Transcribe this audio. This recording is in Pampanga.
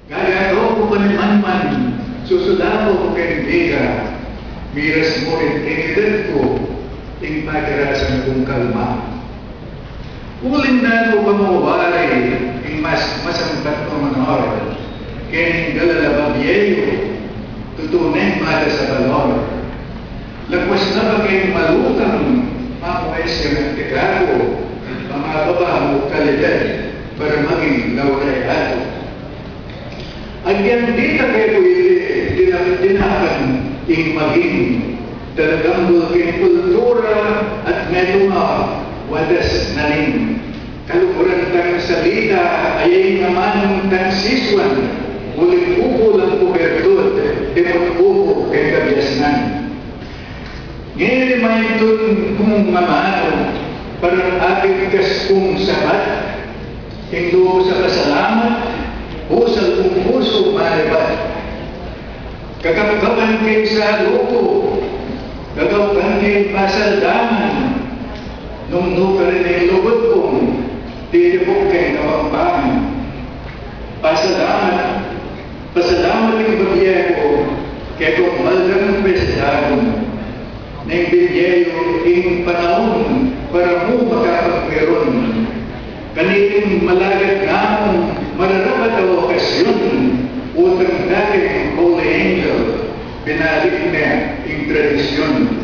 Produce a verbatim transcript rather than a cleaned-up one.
Gagataw ku pa ni Manman, susulapo ku keng bida, miras mu rin keng edad ku, ing pakirasan kung kalma. Uling danu pa mu wari ing mas masampat kung honor, keng galala babie yu, tutu neng mata sa balor. Lagpas na pa keng malutang, mamues ya ngan kekaku, pamababa mu kalidad, para maging laureado. Agyang dita ke ku iti, dina-, dinapan ing maging talagang bulking kultura at metung a wadas na ning kaluguran tang salita, ayeng amanung tang sisuan, uling kukulang ku bertud, demut kuku keng kabiasnan. Ngeni maitun kung amanu, para apigkas kung sabat, ing lubus a pasalamat, busal kung pusu manibat. Kakapkapan keng salu ku, gagawkan keng pasaldaman, nung nukarin ing lugud kung titipuk keng Kapampangan. Pasalamat, pasalamat ing babie ku, kekong maldang presidadung. Neng binye yu ing panaun para mu makapagpirun. Kaniting malagad namung mararapat a okasyun, utang da keng Holy Angel, binalik ne ing tradisyun.